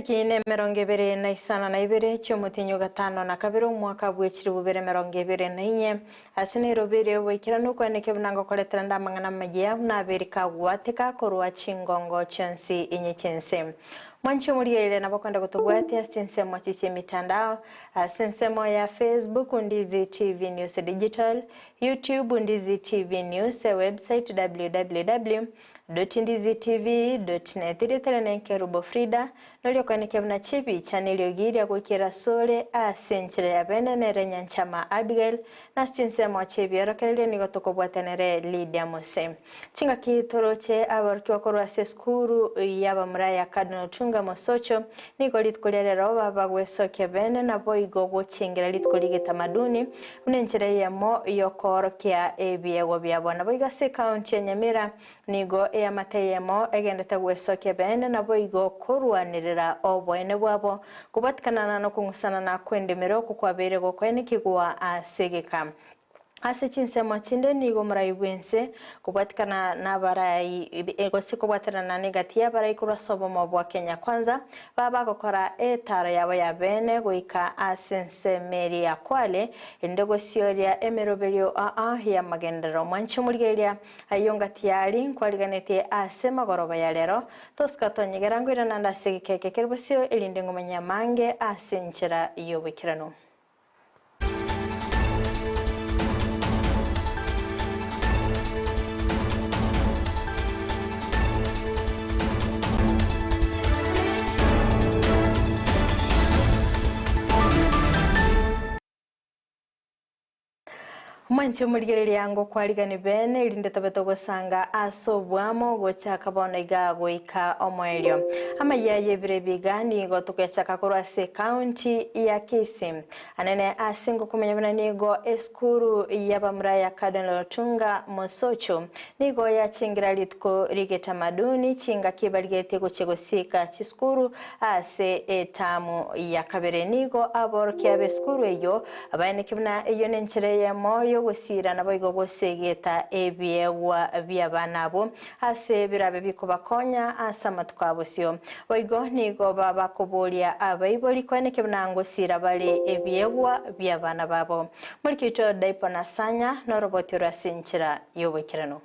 Chitariki nemerongo ebere na isano na ibere chi'omotienyi o gatano na kabere omwaka bwe chilifu bibere emerongo ebere na inye, ase Nairobi ere oboikeranu okwaneke buna ngokoretera nde amang'ana amayia buna abere kagwateka korwa chingongo chionsi inye chi'ense. Mwanche omorigereria nabo kwenda gotobwatia ase chinsemo chi chi'emitandao, ase ensemo ya Facebook Ndizi TV News Digital, YouTube Ndizi TV News, ewebsite www. Ndizitv. Net Erieta riane Nkerubo Frida, noria okoenekia buna chibicha na eriogi ria goikera asore ase enchera ya bene nere Nyanchama Abigail, na ase chinsemo chi'ebiorokererio nigo tokobwata nere Lydia Mose. Chingaki toroche aborokigwa korwa ase esukuru y'abamura ya Cardinal Tunga Mosocho nigo rituko ria rero babagwesokia bene naboigo gochengera rituko ri'egetamaduni buna enchera eyemo y'okoorokia ebiegwa biabo. Naboigo ase ekaunti ya Nyamira nigo eamate eyemo egendete gwesokia bene naboigo korwanerera oboene bwabo kobwatikana nokong'usanana kw'endemero okwo kwabeire gokoenekigwa ase egeka. Ase chinsemo chinde nigo omorai bw'ense kobwatikana nabarai gose kobwatanana negati y'abarai korwa ase obomo bwa Kenya Kwanza baba bagokora etaro yabo ya bene goika ase ensemo eria ya Kwale erinde gosioria emeroberio aa y'amagenderero. Mwanche omorigereria ayio ngati yari nkwariganetie ase magoroba ya rero tosika tonyegera ngoirana nde ase egeka eke kere bosio erinde ngomanye amange ase enchera y'oboikeranu. Mwanche omorigereria ngokwarigani bene, erinde tobe togosanga ase oboamo gochaka bono iga goika omoerio. Amayia y'ebiro ebi iga nigo tokoyachaka korwa ase ekaunti ya Kisii. Anene ase ngokomanya buna nigo esukuru y'abamura ya Cardinal Otunga Mosocho nigo yachengera rituko ri'egetamaduni chingaki barigetie gochia gosieka chisukuru ase etamu ya kabere. Nigo aborokia b'esukuru eyio Abaeneki buna eyio nenchera eyemo y'ogosiira naboigo gosegeta ebiegwa bi'abana abwo ase birabe bikobakonya ase amatuko a bosio. Boigo nigo babakoboria abaibori koenekia buna ngosiira bare ebiegwa bi'abana babo. Moriki oito Daipo Nasanya noroboti ore ase enchera y'oboikeranu.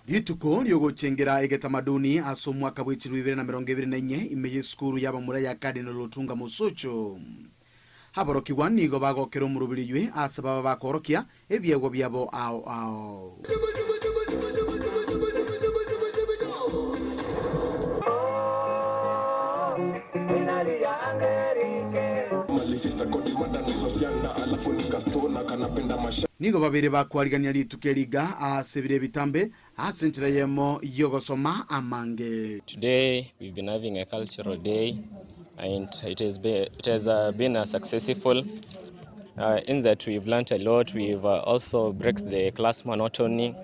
Rituko riogochengera egetamaduni ase omwaka bwe chilifu ibere na emerongo ebere na inye ime y'esukuru y'abamura ya Cardinal Otunga Mosocho. Aborokigwa nigo bagokera omorobiri oywe ase baba bakorokia ebiegwa biabo ao ao. Nigo babere bakwarigania rituko eri iga ase ebiro ebitambe ase enchera eyemo y'ogosoma amange. Today we've been having a cultural day and it has been, it has uh, been a successful uh, in that we've learnt a lot. We've uh, also break the class monotony.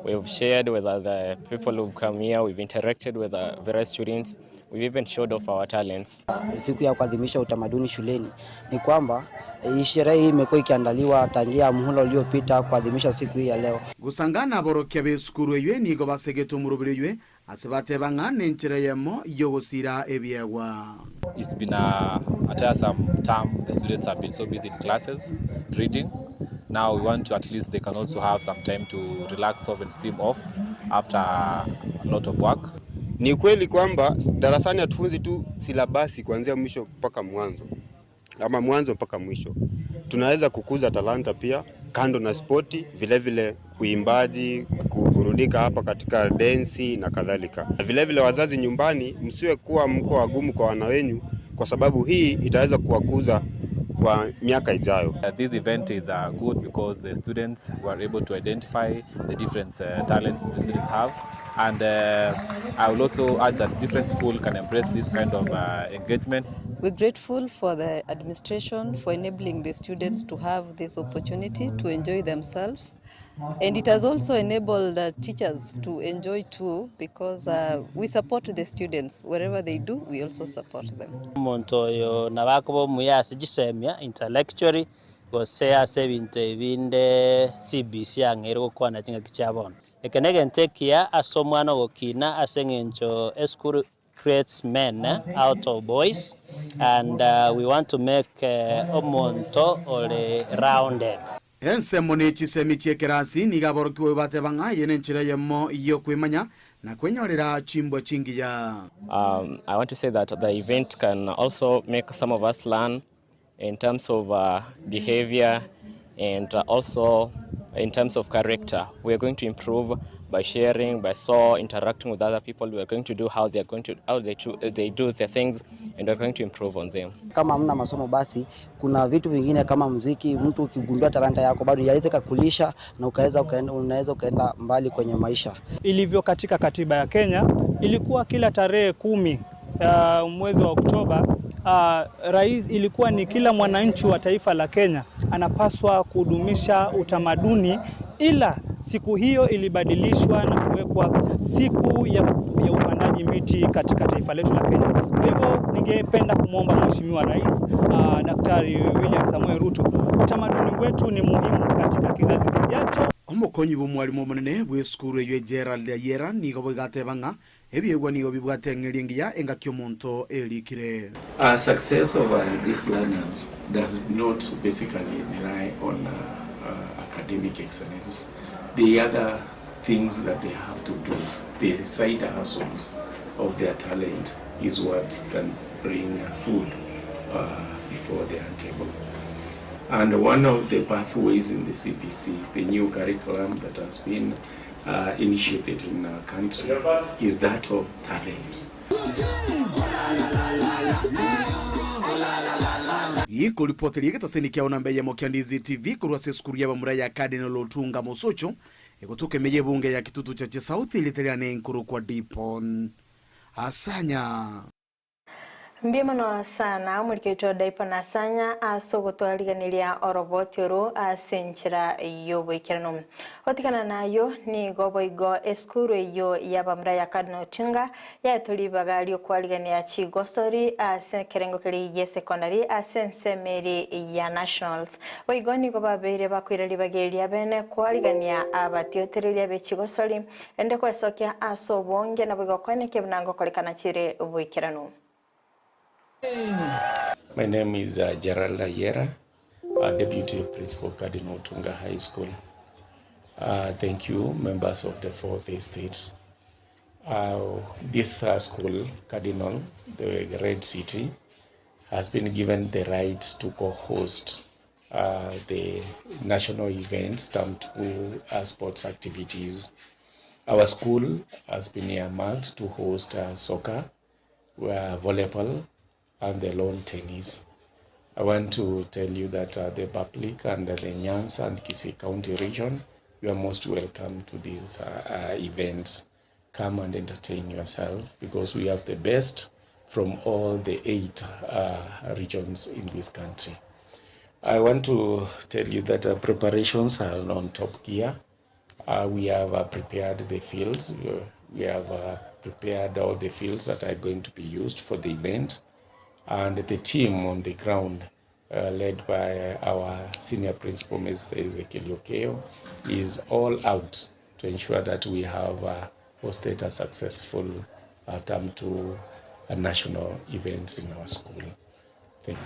We've shared with other people who've come here. We've interacted with uh, various students. We've even showed off our talents. Siku ya kuadhimisha utamaduni shuleni ni kwamba eh, sherehe hii imekuwa ikiandaliwa tangia muhula uliopita kuadhimisha siku hii ya leo. Gosangana aborokia b'esukuru eywe nigo basegete omorobiri oywe ase bateba ng'a nenchera eyemo y'ogosiira ebiegwa. It's been a, a tiresome term. The students have been so busy in classes, reading. Now we want to at least they can also have some time to relax off and steam off after a lot of work. Ni kweli kwamba darasani hatufunzi tu silabasi kuanzia mwisho mpaka mwanzo ama mwanzo mpaka mwisho. Tunaweza kukuza talanta pia kando na spoti, vilevile uimbaji, kuburudika hapa katika densi na kadhalika. Vilevile wazazi nyumbani, msiwe kuwa mko wagumu kwa wana wenyu, kwa sababu hii itaweza kuwakuza kwa miaka ijayo. This event is good because the students were able to identify the different talents the students have and I will also add that different school can embrace this kind of engagement. We're grateful for the administration for enabling the students to have this opportunity to enjoy themselves. And it has also enabled the teachers to enjoy too because we support the students. Wherever they do, we also support them. Omonto oyo nabo akoba omuya ase chisemia, intellectually, Gose ase ebinto ebinde CBC ang'eire gokwana chingaki chia bono. Eke negento ekiya ase omwana ogokina ase eng'encho esukuru creates men out of boys and we want to make omonto ore rounded. Ensemo ne chisemi chi'ekerasi nigo aborokigwa bateba ng'a eye nenchera eyemo y'okwemanya na kwenyorera chimbwa chingiya. I want to say that the event can also make some of us learn in terms of behavior and also in terms of character. We are going to improve by sharing, by so interacting with other people. We are going to do how they are going to how they, to, they do their things and we are going to improve on them. Kama hamna masomo basi kuna vitu vingine kama muziki. Mtu ukigundua talanta yako bado yaweza kukulisha na ukaweza ukaenda, unaweza ukaenda mbali kwenye maisha. Ilivyo katika katiba ya Kenya, ilikuwa kila tarehe 10 mwezi wa Oktoba, rais, ilikuwa ni kila mwananchi wa taifa la Kenya anapaswa kudumisha utamaduni, ila siku hiyo ilibadilishwa na kuwekwa siku ya upandaji miti katika taifa letu la Kenya. Kwa hivyo ningependa kumwomba Mheshimiwa Rais Daktari William Samoei Ruto, utamaduni wetu ni muhimu katika kizazi kijacho. Omokonyi bwa omwalimu omonene bwa esukuru eywo Gerald Ayera nigo boigateba ng'a ebiegwa nigo bibwate eng'eria engiya engaki omonto erikire. Success of these learners does not basically rely on academic excellence. The other things that they have to do, the side hustles of their talent, is what can bring food before their table. And one of the pathways in the CBC, the new curriculum that has been initiated in our country, is that of talent. Ikoripoteria getaseni kia ona mbeye mokia Ndizi TV korwa ase esukuru ya bamura ya Cardinal Otunga Mosocho egotuka emeye ebunge ya Kitutu Chache South iliteria nkuru kwa Dipon Asanya. Mbia mono sana omoriketo Dipon Asanya ase ogotwariganiria oroboti oro ase enchera y'oboikeranu. Otigana nayo nigo boigo esukuru eyo ya bamura ya Cardinal Otunga yaetwa ribaga riokwariganira chigosori ase ekerengo keria gia secondary ase ensemeri ya nationals. Boigo nigo babeire bakoira ribaga eria bene kwarigania abatiotereria be chigosori ende kwesokia ase obonge na boigo kweneke buna ngokorekana chire oboikeranu. My name is Gerald Ayera, Deputy Principal, Cardinal Otunga High School. Thank you, members of the Fourth Estate. This school, Cardinal, the Red City, has been given the right to co-host the national events, term 2 sports activities. Our school has been earmarked to host soccer, volleyball, and the lawn tennis. I want to tell you that the public and the Nyanza and Kisii County region, you are most welcome to these events. Come and entertain yourself because we have the best from all the 8 regions in this country. I want to tell you that preparations are on top gear. We have prepared the fields. We have prepared all the fields that are going to be used for the event. And the team on the ground, led by our senior principal, Mr. Ezekiel Okeo, is all out to ensure that we have hosted a successful term 2 national events in our school. Thank you.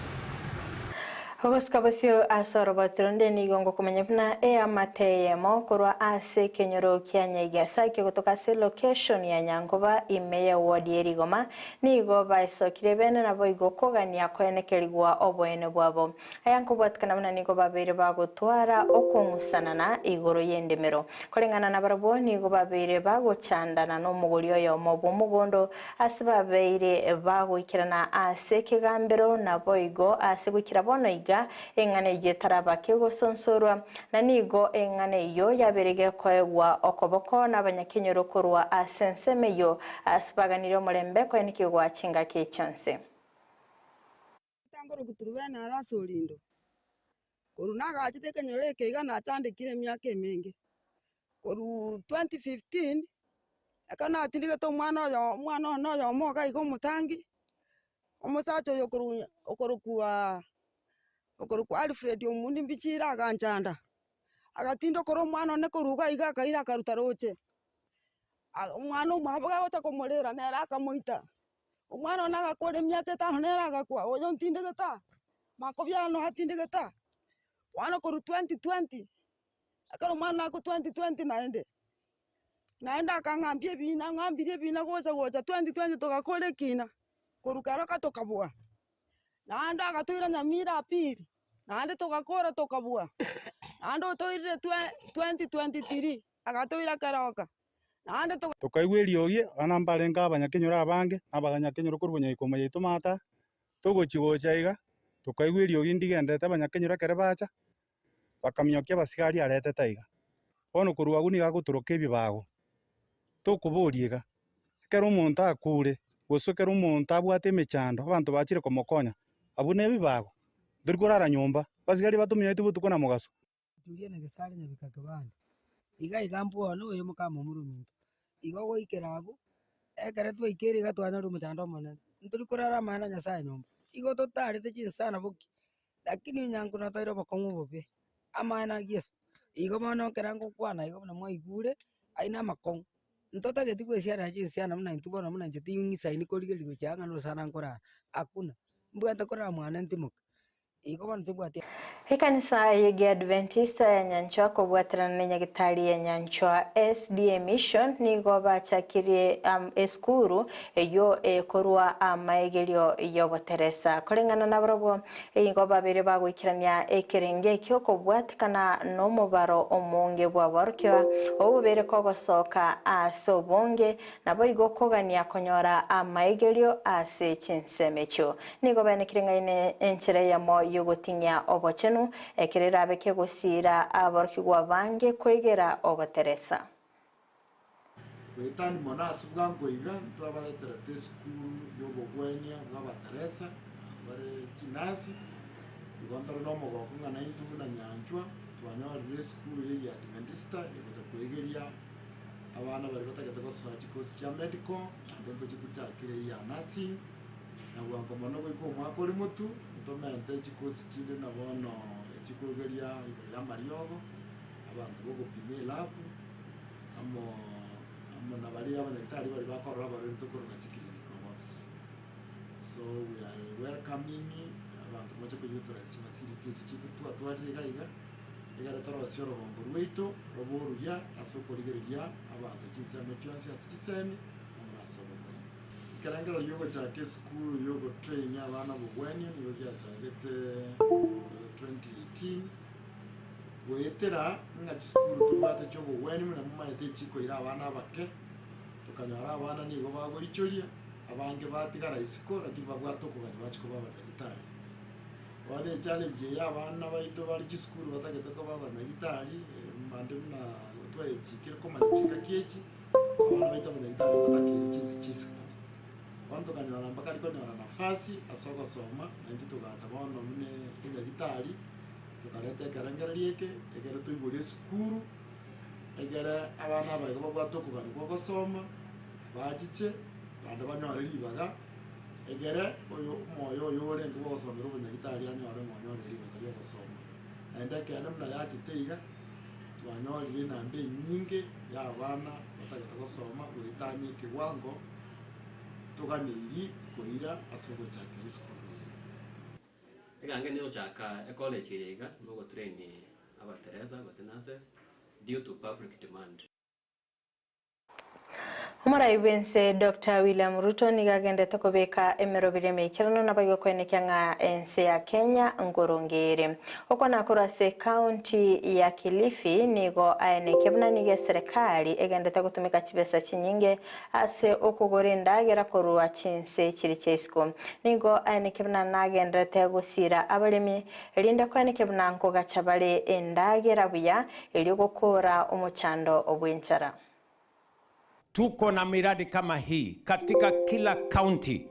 Ogosika bosio ase oroboti ronde nigo ngokomanya buna eamateyemo korwa ase ekenyoro kia Nyaigesa kegotoka ase location ya Nyangoba ime ya ward ya Rigoma nigo baesokire bene nabo igo kogania koenekerigwa oboene bwabo. Aya nkobwatikana buna nigo babeire bagotwara okong'usanana igoro y'endemero. Koreng'ana na barabwo nigo babeire bagochandana na omogori oyomo bwa omogondo ase babeire bagoikerana ase ekegambero nabo igo ase goikera bono iga eng'ana eywo etaraba kegosonsorwa na nigo eng'ana eywo yabeire gekoegwa okoboko n'abanyakenyoro korwa ase ensemo eywo ase baganire omorembe koenekigwa chingaki chionsi. Tangoro kuturubena arase orindo koru nagachete ekenyoro eke iga nachandekire emiaka emenge koru 2015 eka natindigete omwana oyo omwana one oyomo iga iga omotangi omosacha oyo okoru okorokwa. Okorokwa Alfred omondi mbichire aganchanda, agatinda okora omwana one korwa iga iga akaira akaruta roche. Omwana omwabo gagocha komorera nere akamoita. Omwana one agakora emiaka etano nere agakwa, oyo ntindegete aa, makobiara noyo atindegete aa. Bono korwa 2020, ekero omwana akwa 2020 naende, naende akang'ambia ebina, ang'ambirie ebina gocha gocha 2020 togakora ekina, korwa keroka tokabua. Naende agatoire Nyamira apili, naende togakora tokabua, naende otoirire 2023 agatoira keroka, naende toga. Tokaigwa eriogi, abana mbarenge abanyakenyoro abange, na abanyakenyoro korwa bonyaikoma yaito maata, togochia gocha iga, tokaigwa eriogi ndigenderete abanyakenyoro ekere bacha, bakaminyokia abasigari aretete iga. Bono korwa agwo nigo agotoroka ebibago, tokoboria iga, Ekero omonto akure, gose ekero omonto abwate emechando, abanto bachire komokonya, abwo nebibago, ntori korara nyomba, abasigari batominyotie botuko na mogaso. Julia na Gesare nyabika kebande, iga iga mbwono oyo mokama omorwe ominto. Igo goikera abwo, ekero twaikeire iga twanyorire omochando omonene, ntori korara amang'ana a Nyasaye nyomba, igo totarete chinsana boki, lakini onyango natoire obokong'u obobe, amaene a Yeso. Igo bono ekero ngokwana igo buna mwaigure, ayio na amakong'u, ntotageti goesiarera chinsiana buna intwe bono buna inche ting'isaini korigereria gochia ang'e na orosana nkorara, hakuna, mbwate korara mwane ntimoke, igo bono tobwati. Ekanisa y'Egeadventista ya Nyanchwa kobwaterana ne Nyagitari ya Nyanchwa SDA Mission nigo bachakirie esukuru eyio ekorwa amaegerio y'oboteresa. Koreng'ana nabarabwo igo babere bagoikerania ekerenge ekio kobwatekana nomobaro omonge bw'aborokigwa obobere kogosoka ase obonge Naboigo kogania konyora amaegerio ase chinsemo echio. Nigo baenekire ng'a ine enchera eyemo y'ogoting'ia obochenu, ekero erabe kegosiira aborokigwa bange koegera oboteresa. Goetani mono ase bwango iga ntwabareterete esukuru y'obogwenia bw'abateresa bare chinasi, igo ntore nomogoko ng'a naintwe buna Nyanchwa twanyorire esukuru eye ya Adventista egocha koegeria Abana baria batagete gosoa chikosi chia medical, naende ntoche tochakire eyio ya nursing, na bwango mono goika omwaka ore motu, ntomente chikosi chinde na bono echikogeria igoro ya amariogo, abanto bogopima elab, amo amo na baria abanyagitari baria bakorora abarwaire tokoroka chiclinical officer. So we are welcoming abanto moche ko utilize chifacility echi chiaito twatwarire iga iga. Ekero torosie orogongo rwaito robe oruya ase okorigereria abanto chinsemo chionsi ase chisemi amo nase obogwenia. Ekerengerero gi'ogochaka esukuru y'ogotrain abana obogwenia nigo giachagete 2018 goetera ng'a chisukuru tobwate chi'obogwenia buna momanyete echikoira abana abake, tokanyora abana nigo bagoichoria, abange batigara isiko lakini babwate okogania bachie koba abadaktari. Bono echallenge eye abana baito bare chisukuru batagete koba abanyagitari, bande buna twaechikire komanya chingaki echi, abana baito abanyagitari mbatakeire chinse chia isiko. Bono tokanyora mbakari konyora nafasi ase ogosoma, naintwe togacha bono buna enyagitari, tokareta ekerengererio eke, ekere toigore esukuru, ekere abana aba iga babwate okogania kwa ogosoma, bachiche, naende banyore ribaga. Ekere oyo omoyo oye orenge bw'ogosomera obonyagitari anyore ng'a onyorire ribaga ri'ogosoma. Naende ekeene buna yachete iga, twanyorire enamba enyinge y'abana batagete gosoma goetania ekewango toganeiri koira ase ogochakera esukuru eye. Egange nigochaka ecollege eye iga, nogotrain abateresa gose nurses due to public demand. Omorai bw'ense Doctor William Ruto nigo agendete kobeka emeroberi emeikeranu nabaigwe koenekia ng'a ense ya Kenya nkoronge ere. Okwo nakorwa ase ekaunti ya Kilifi nigo aenekia buna nigo eserekari egendete gotumeka chibesa chinyinge ase okogora endagera korwa chinse chiria chia isiko. Nigo aenekia buna nagenderete gosiira abaremi erinde koenekia buna nkogacha bare endagera buya erio gokoora omochando bw'enchara. Tuko na miradi kama hii katika kila kaunti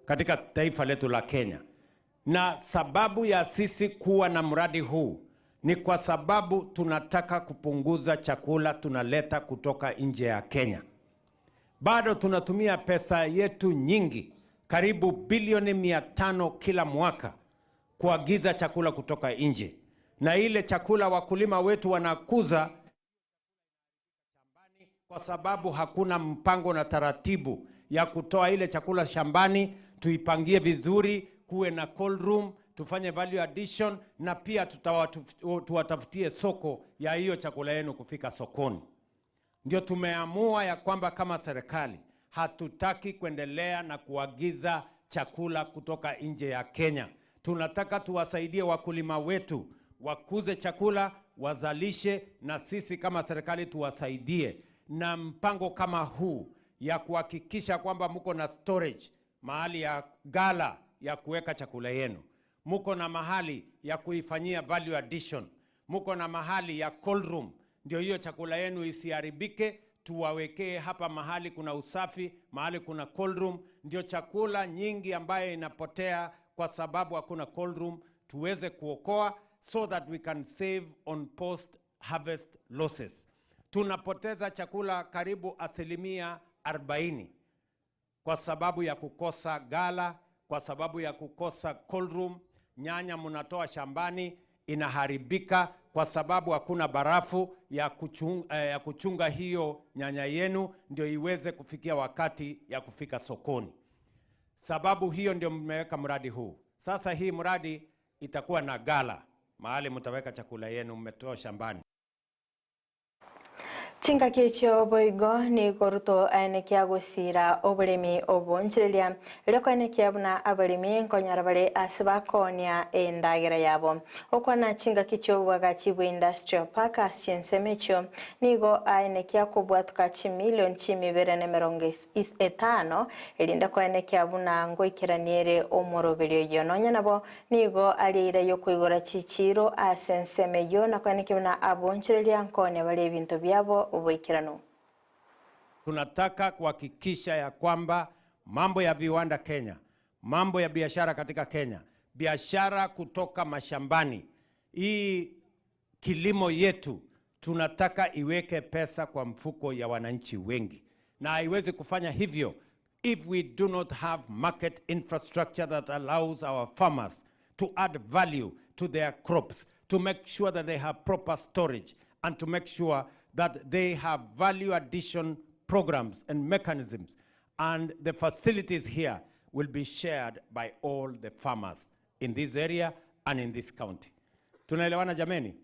katika taifa letu la Kenya, na sababu ya sisi kuwa na mradi huu ni kwa sababu tunataka kupunguza chakula tunaleta kutoka nje ya Kenya. Bado tunatumia pesa yetu nyingi, karibu bilioni 500 kila mwaka, kuagiza chakula kutoka nje, na ile chakula wakulima wetu wanakuza kwa sababu hakuna mpango na taratibu ya kutoa ile chakula shambani, tuipangie vizuri, kuwe na cold room, tufanye value addition, na pia tuwatafutie soko ya hiyo chakula yenu kufika sokoni. Ndio tumeamua ya kwamba kama serikali hatutaki kuendelea na kuagiza chakula kutoka nje ya Kenya. Tunataka tuwasaidie wakulima wetu wakuze chakula, wazalishe, na sisi kama serikali tuwasaidie na mpango kama huu ya kuhakikisha kwamba mko na storage mahali ya gala ya kuweka chakula yenu, mko na mahali ya kuifanyia value addition, mko na mahali ya cold room, ndio hiyo chakula yenu isiharibike. Tuwawekee hapa mahali kuna usafi, mahali kuna cold room, ndio chakula nyingi ambayo inapotea kwa sababu hakuna cold room tuweze kuokoa, so that we can save on post harvest losses. Tunapoteza chakula karibu asilimia 40 kwa sababu ya kukosa gala, kwa sababu ya kukosa cold room. Nyanya mnatoa shambani inaharibika kwa sababu hakuna barafu ya kuchunga, ya kuchunga hiyo nyanya yenu ndio iweze kufikia wakati ya kufika sokoni. Sababu hiyo ndio mmeweka mradi huu. Sasa hii mradi itakuwa na gala mahali mtaweka chakula yenu mmetoa shambani. Chingaki echio boigo nigo Ruto aenekia gosira oboremi obonchereria erio koenekia buna abaremi nkonyora bare ase bakonia endagera yabo. Okwana chingaki chio obwagachi bwa industrial park ase chinsemo echio nigo aenekia kobwatuka chimilion chimibere na emerongo etano erinde koenekia buna ngoikeraniere omoroberi oyio. Nonya nabo nigo arieire yokoigora chichiro ase ensemo eyio na koenekia buna abonchereria nkonia bare ebinto biabo oboikeranu. Tunataka kuhakikisha ya kwamba mambo ya viwanda Kenya, mambo ya biashara katika Kenya, biashara kutoka mashambani, hii kilimo yetu tunataka iweke pesa kwa mfuko ya wananchi wengi, na haiwezi kufanya hivyo if we do not have market infrastructure that allows our farmers to add value to their crops, to make sure that they have proper storage, and to make sure that they have value addition programs and mechanisms, and the facilities here will be shared by all the farmers in this area and in this county. Tunaelewana jameni?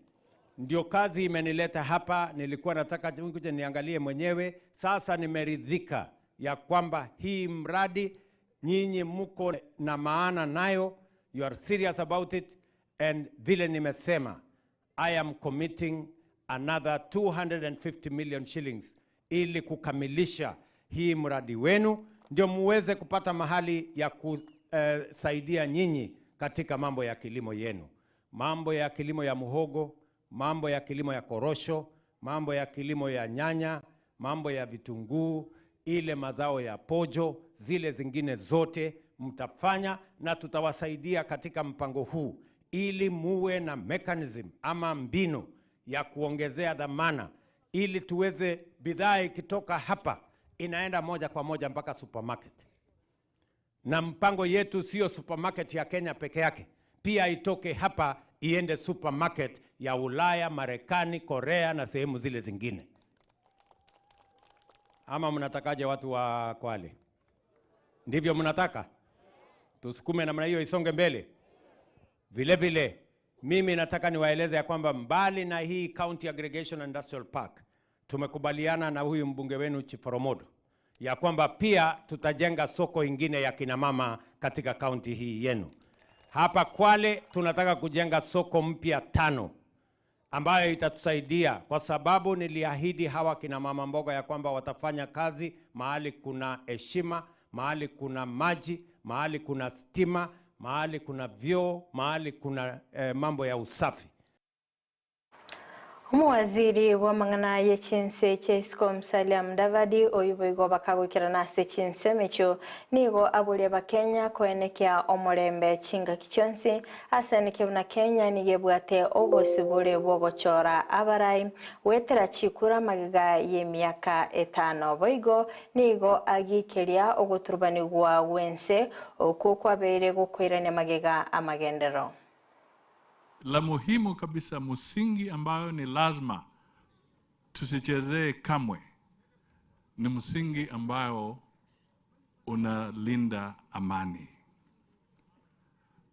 Ndio kazi imenileta hapa, nilikuwa nataka kuja niangalie mwenyewe. Sasa nimeridhika ya kwamba hii mradi nyinyi mko na maana nayo, you are serious about it, and vile nimesema, I am committing another 250 million shillings ili kukamilisha hii mradi wenu, ndio muweze kupata mahali ya kusaidia nyinyi katika mambo ya kilimo yenu, mambo ya kilimo ya muhogo, mambo ya kilimo ya korosho, mambo ya kilimo ya nyanya, mambo ya vitunguu, ile mazao ya pojo, zile zingine zote mtafanya, na tutawasaidia katika mpango huu ili muwe na mechanism ama mbinu ya kuongezea dhamana ili tuweze bidhaa ikitoka hapa inaenda moja kwa moja mpaka supermarket. Na mpango yetu sio supermarket ya Kenya peke yake, pia itoke hapa iende supermarket ya Ulaya, Marekani, Korea na sehemu zile zingine. Ama mnatakaje watu wa Kwale? Ndivyo mnataka? Tusukume namna hiyo isonge mbele. Vile vile mimi nataka niwaeleze ya kwamba mbali na hii County Aggregation Industrial Park tumekubaliana na huyu mbunge wenu Chiforomodo ya kwamba pia tutajenga soko ingine ya kina mama katika kaunti hii yenu. Hapa Kwale tunataka kujenga soko mpya tano ambayo itatusaidia kwa sababu niliahidi hawa kina mama mboga ya kwamba watafanya kazi mahali kuna heshima, mahali kuna maji, mahali kuna stima, mahali kuna vyoo, mahali kuna eh, mambo ya usafi. Omuwaziri bw'amang'ana y'echinse chia Musalia Mudavadi oyo boigo bakagwikirana ase chinsemo echio nigo aboria bakenya koenekia omorembe chingaki chionsi ase eneke buna Kenya nigo ebwate obosibore bwogochora abarai gwetera chikura magega y'emiaka etano boigo nigo agikeria ogoturubanigwa gwense okwo kwabeire gokoirania magega amagendero. La muhimu kabisa, msingi ambayo ni lazima tusichezee kamwe, ni msingi ambayo unalinda amani.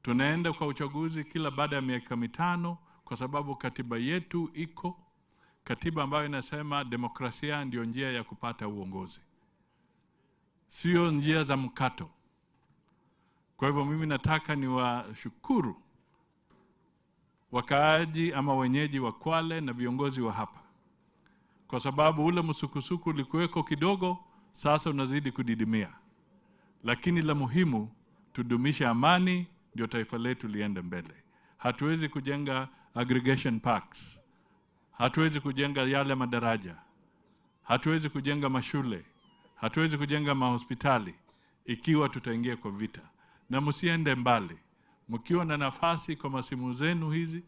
Tunaenda kwa uchaguzi kila baada ya miaka mitano kwa sababu katiba yetu iko katiba ambayo inasema demokrasia ndio njia ya kupata uongozi, sio njia za mkato. Kwa hivyo mimi nataka niwashukuru wakaaji ama wenyeji wa Kwale na viongozi wa hapa, kwa sababu ule msukusuku ulikuweko kidogo, sasa unazidi kudidimia, lakini la muhimu tudumishe amani, ndio taifa letu liende mbele. Hatuwezi kujenga aggregation parks, hatuwezi kujenga yale madaraja, hatuwezi kujenga mashule, hatuwezi kujenga mahospitali ikiwa tutaingia kwa vita. Na msiende mbali, mkiwa na nafasi kwa masimu zenu hizi,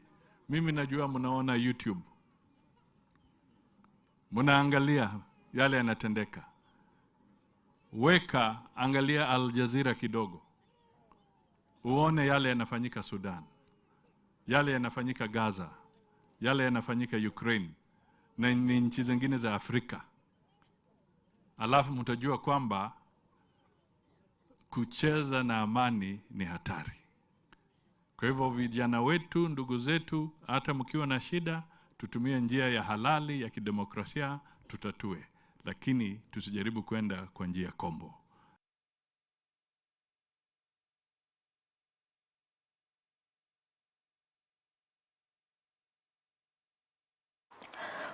mimi najua mnaona YouTube, mnaangalia yale yanatendeka. Weka angalia Al Jazeera kidogo, uone yale yanafanyika Sudan, yale yanafanyika Gaza, yale yanafanyika Ukraine na ni nchi zingine za Afrika, alafu mtajua kwamba kucheza na amani ni hatari. Kwa hivyo vijana wetu, ndugu zetu, hata mkiwa na shida, tutumie njia ya halali ya kidemokrasia tutatue, lakini tusijaribu kwenda kwa njia kombo.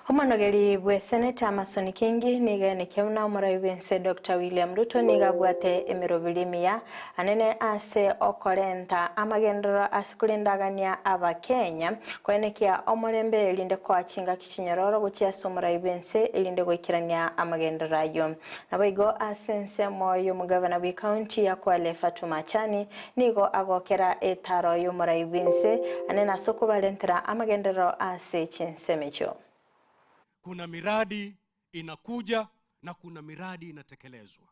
Omonogeri bwe seneta Amason Kingi niga nekeuna omorai bwense Dr. William Ruto niga abwate emerobiri emiya anene ase okorenta amagendero ase korendagania abakenya koenekia omorembe erinde koachinga kichinyororo gochia ase omorai bwense erinde goikerania amagendero ayo. Nabo igo ase ensemo ya omogavana bwe county ya Kwale Fatuma Achani nigo agokera etaro ya omorai bwense anene ase okobarentera amagendero ase chinsemecho. Kuna miradi inakuja na kuna miradi inatekelezwa,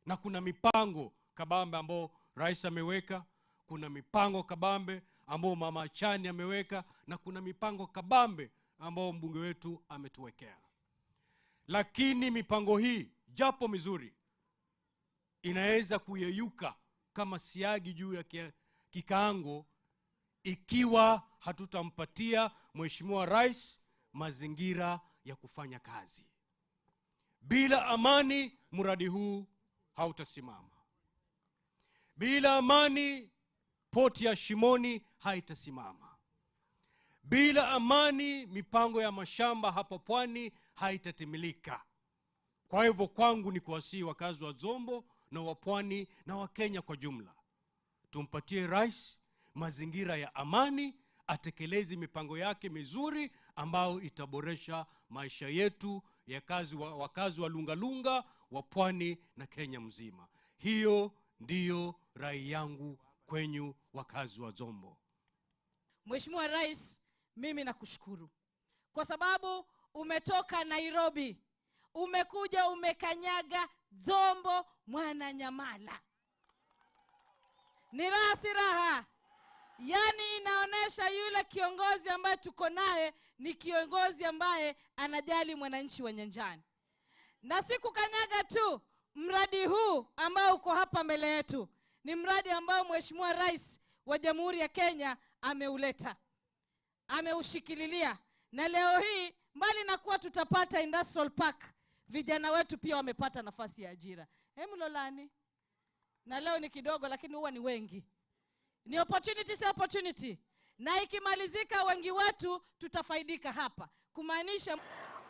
na kuna mipango kabambe ambao rais ameweka, kuna mipango kabambe ambao mama Achani ameweka, na kuna mipango kabambe ambao mbunge wetu ametuwekea. Lakini mipango hii japo mizuri, inaweza kuyeyuka kama siagi juu ya kikaango ikiwa hatutampatia Mheshimiwa Rais mazingira ya kufanya kazi. Bila amani mradi huu hautasimama. Bila amani poti ya Shimoni haitasimama. Bila amani mipango ya mashamba hapa pwani haitatimilika. Kwa hivyo kwangu ni kuwasihi wakazi wa Zombo na wa pwani na wa Kenya kwa jumla, tumpatie rais mazingira ya amani, atekeleze mipango yake mizuri ambayo itaboresha maisha yetu ya wakazi wa Lungalunga, wa pwani na Kenya mzima. Hiyo ndiyo rai yangu kwenyu wakazi wa Zombo. Mheshimiwa Rais, mimi nakushukuru kwa sababu umetoka Nairobi, umekuja umekanyaga Zombo Mwananyamala. Ni raha si raha? Yaani inaonesha yule kiongozi ambaye tuko naye ni kiongozi ambaye anajali mwananchi wa nyanjani. Na si kukanyaga tu, mradi huu ambao uko hapa mbele yetu ni mradi ambao Mheshimiwa Rais wa Jamhuri ya Kenya ameuleta, ameushikililia. Na leo hii mbali na kuwa tutapata industrial park, vijana wetu pia wamepata nafasi ya ajira. Hemu Lolani, na leo ni kidogo lakini huwa ni wengi. Ni opportunity, si opportunity. Na ikimalizika wengi wetu tutafaidika hapa. Kumaanisha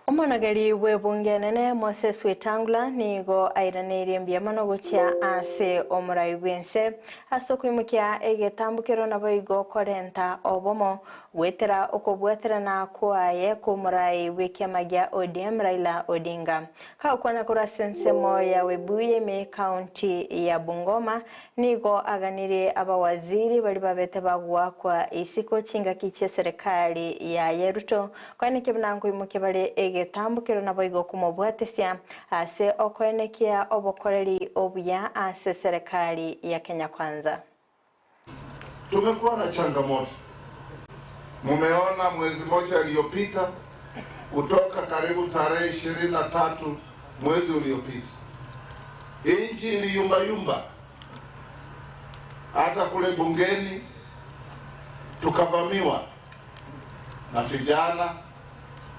Omonogeri bwe bunge nene Moses Wetangula nigo airaneirie mbuya mono gochia ase omorai bwense ase okoimokia egetambukero nabo igo korenta obomo gwetera okobwaterana kwaye kwa omorai bwe kiama gia ODM Raila Odinga. Kagokwana korwa ase ensemo ya Webuye me county ya Bungoma nigo aganirie abawaziri bari babete bagwakwa isiko chingaki chia serikali ya Yeruto kwaneke buna nkoimokia bare egetambukero nabo igo kumobwatesia ase okoenekia obokoreri obuya ase serikali ya Kenya Kwanza. Tumekuwa na changamoto Mumeona mwezi mmoja iliyopita kutoka karibu tarehe 23 mwezi uliopita, nchi iliyumbayumba, hata kule bungeni tukavamiwa na vijana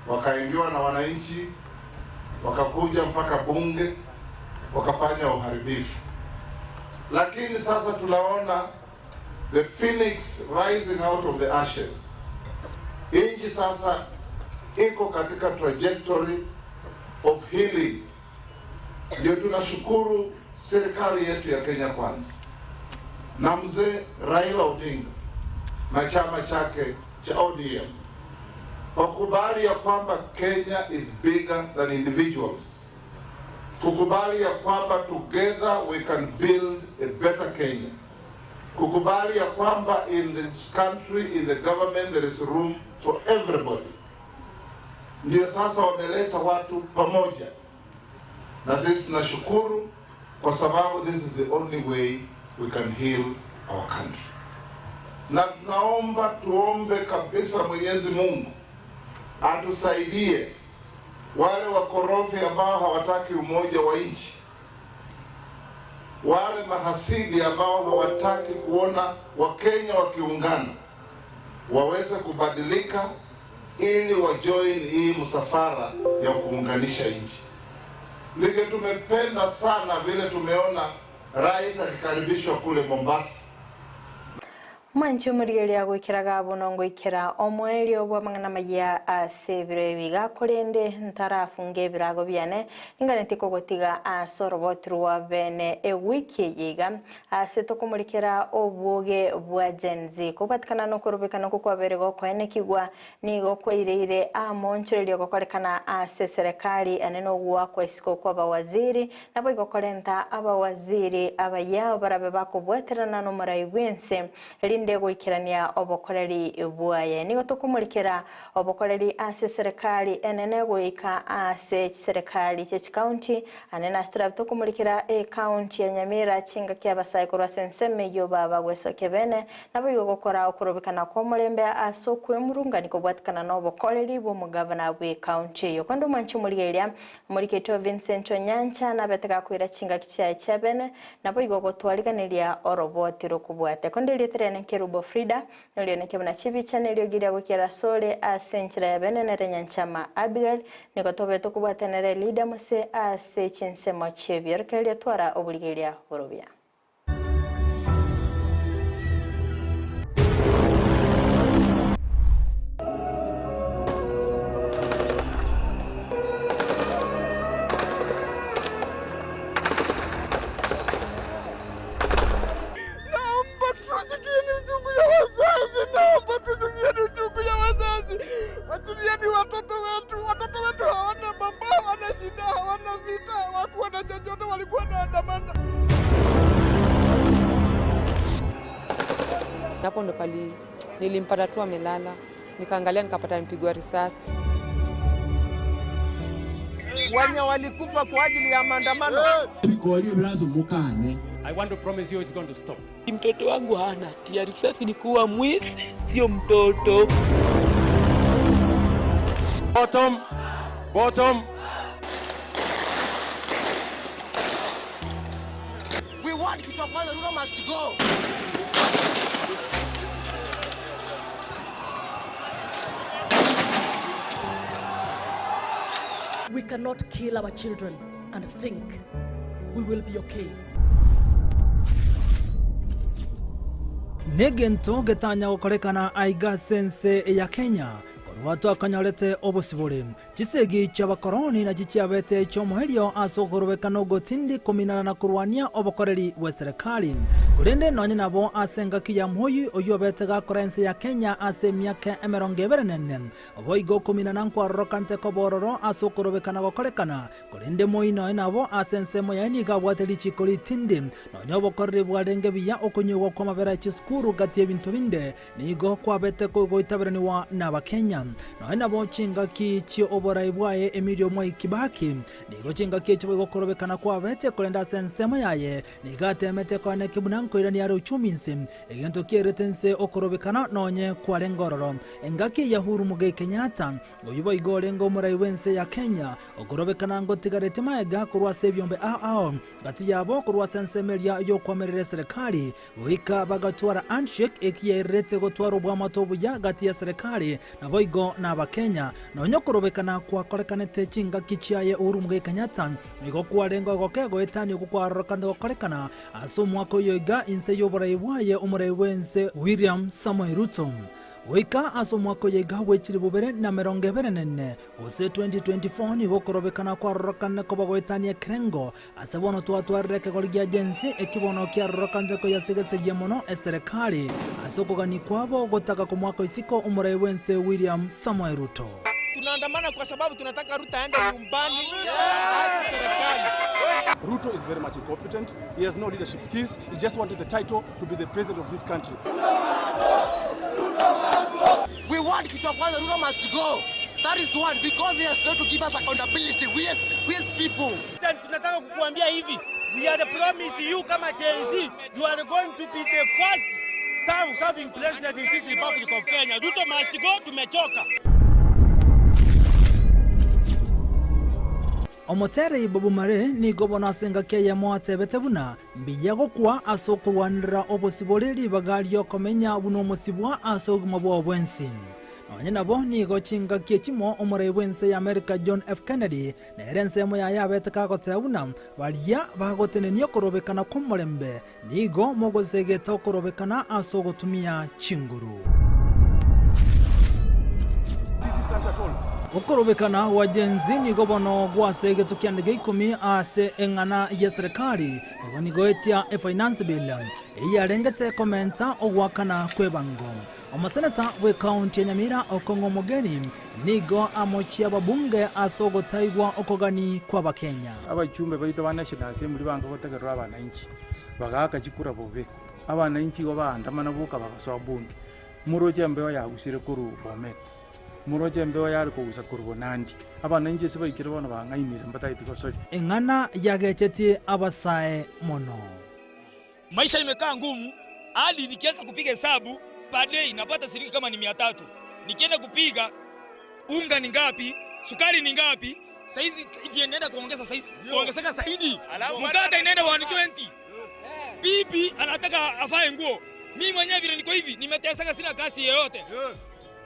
wakaingiwa na wananchi, wakakuja mpaka bunge wakafanya uharibifu. Lakini sasa tunaona the phoenix rising out of the ashes. Nchi sasa iko katika trajectory of healing. Ndio tunashukuru serikali yetu ya Kenya Kwanza na mzee Raila Odinga na chama chake cha ODM kwa ya kwamba Kenya is bigger than individuals, kukubali ya kwamba together we can build a better Kenya, kukubali ya kwamba in this country, in the government there is room for everybody. Ndio sasa wameleta watu pamoja, na sisi tunashukuru kwa sababu this is the only way we can heal our country. Na tunaomba tuombe kabisa Mwenyezi Mungu atusaidie wale wakorofi ambao hawataki umoja wa nchi, wale mahasidi ambao hawataki kuona Wakenya wakiungana, waweze kubadilika ili wajoin hii msafara ya kuunganisha nchi. Ndivyo tumependa sana vile tumeona rais akikaribishwa kule Mombasa. Mwanchi omorigereria gwikiraga buno ngoikera omwerio bwa mang'ana maya ase ebiro ebi gakorende ntarafunga ebirago biane ninganeti kogotiga ase oroboti rwa bene ewiki eye iga ase tokomorikera obwoge bwa Gen Z kobatikana nokorobekana oko kwabere gokoenekigwa nigo kwaireire amonchererio gokorekana ase serikali ane nogwakwa isiko kwa abawaziri nabo igokorenta abawaziri abayao barabe bakobweterana nomorai bwense rinde goikerania obokoreri bwaye nigo tokomurikera obokoreri ase serikali enene goika ase serikali che county anene ase turabe tokomurikera e county ya Nyamira chinga kia abasae korwa ase ensemo eyo baba gwesokia bene nabo igo gokora okorobekana kwa omorembe ase okwemurungani kobwatikana na obokoreri bwa omogavana bwe county eyo kwenda omwanchi omorigereria omoriketwe Vincent Onyancha nabetega kwira chingaki chiaye chia bene nabo igo gotwariganiria oroboti rokobwate konde rieterene Kerubo Frida nolioneke buna chibicha neliogiria gokera sore ase enchera ya bene nere Nyanchama Abigail nigo tobe tokobwatanere leader mose ase chinsemo chiebiorokereria twara oborigereria borobia. Naomba tusikieni uchungu ya wazazi, naomba tusikieni uchungu ya wazazi. Wachilieni watoto wetu, watoto wetu hawana mambo, hawana shida, hawana vita, hawakuwa na chochote, walikuwa naandamana. Hapo ndo pali nilimpata tu amelala, nikaangalia nikapata amepigwa risasi. Wenye walikufa kwa ajili ya maandamano. I want to promise you it's going to stop. Mtoto wangu hana hatia, risasi ni kuwa mwizi, sio mtoto. Bottom, bottom. We want kitu ya kwanza, Ruto must go. We cannot kill our children and think we will be okay. Nĩ gĩntũ gĩtanya gũkorekana aiga sense ya Kenya korwa twakonyorete obosibore chisegi chia bakoroni na chichiabete chiomoerio ase okorobekana ogotindi kominana na korwania obokoreri bwa serikali korende nonye nabo ase engaki ya moi oywo obete gakora ense ya Kenya ase emiaka emerongo ebere nene oboigo okominana nkwarorokante kobororo ase okorobekana gokorekana korende moi noe nabo ase ensemo yaye nigo abwate richiko ritindi nonye obokoreri bwarenge buya okonyigwa kwa amabera ya chisukuru gati ebinto binde nigo kwabete goitaberaniwa na abakenya noe nabo chingaki chio oborai bwaye Emilio Mwai Kibaki nigo chingaki echi boigo okorobekana kwabete korende ase ensemo yaye nigo atemete koaneki buna nkoirania are uchumi inse egento kierete inse okorobekana nonye kwarenge ororo engaki ya Uhuru Muigai Kenyatta Oyio boigo orenge omorai bw'ense ya Kenya, okorobekana ngotigaretie maega korwa ase ebiombe ao ao, gati yabo korwa ase ensemo eria y'okoamerera eserekari, goika bagatwara handshake eki yairerete gotwara oboamate obuya gati y'eserekari naboigo n'Abakenya. Nonya okorobekana kwakorekanete chingaki chiaye Uhuru Muigai Kenyatta, nigo kwarenge ogoke goetania okwo kwarorokanete gokorekana ase omwaka oyo iga inse y'oborai bwaye omorai bw'ense William Samoei Ruto. Goika ase omwaka oyo iga bwe chilifu bibere na emerongo ebere na ene, gose 2024, nigo okorobekana kwarorokanire koba goetania ekerengo. Ase bono twatwarire ekegori gia Gen Z, eki bono kiarorokanire koyasigesegia mono eserekari ase okogania kwabo gotaka komoaka isiko omorai bw'ense William Samoei Ruto. Tunaandamana kwa sababu tunataka Ruto aende nyumbani aache serikali. Ruto is very much incompetent. He has no leadership skills. He just wanted the title to be the president of this country. We want kichwa kwanza, Ruto must go. That is the one because he has failed to give us accountability. We as, we as people. Tunataka kukuambia hivi, we are the promise you kama Gen Z, you are going to be the first term serving president in this Republic of Kenya. Ruto must go, tumechoka. Omoterei Bob Marley nigo bono ase engaki eyemo atebete buna mbuya gokwa ase okorwanerera obosibore ribaga riokomenya buna omosibwa ase obogima bwao bwensi. Nonye nabo nigo chingaki echimo omorai bw'ense ya America John F. Kennedy nere ensemo yaye abete kagoteba buna baria bagotenenia okorobekana kw'omorembe nigo mogosegeta okorobekana ase ogotumia chinguru. Okorobekana gwa Gen Z nigo bono gwasegete kianda gia ikomi ase eng'ana y'eserekari kogania goetia eFinance Bill eyio yarengete komenta ogoakana kw'ebango. Omoseneta bw'ekaunti ya Nyamira Okong'o Omogeni nigo amochie ababunge ase ogotaigwa okogani kw'Abakenya. Abachumbe baito ba National Assembly banka gotegerera abananchi, bagaaka chikura bobe. Abananchi igo baandamana boka bagasoa bunge. Moroche embeo yagusire korwa Bomet, moroche embeo yare kogusa korwa Bonandi. Abananchi ase baikire bono bang'ainire mbatageti gosoria. Eng'ana yagechetie abasae mono. Maisha imekaa ngumu hadi nikianza kupiga hesabu per day napata shilingi kama ni 300. Nikienda kupiga unga ni ngapi, sukari ni ngapi, saizi ndiye inaenda kuongeza saizi, kuongezeka zaidi. Mkate inaenda 120. Bibi anataka avae nguo. Mimi mwenyewe vile niko hivi nimeteseka, sina kazi yoyote.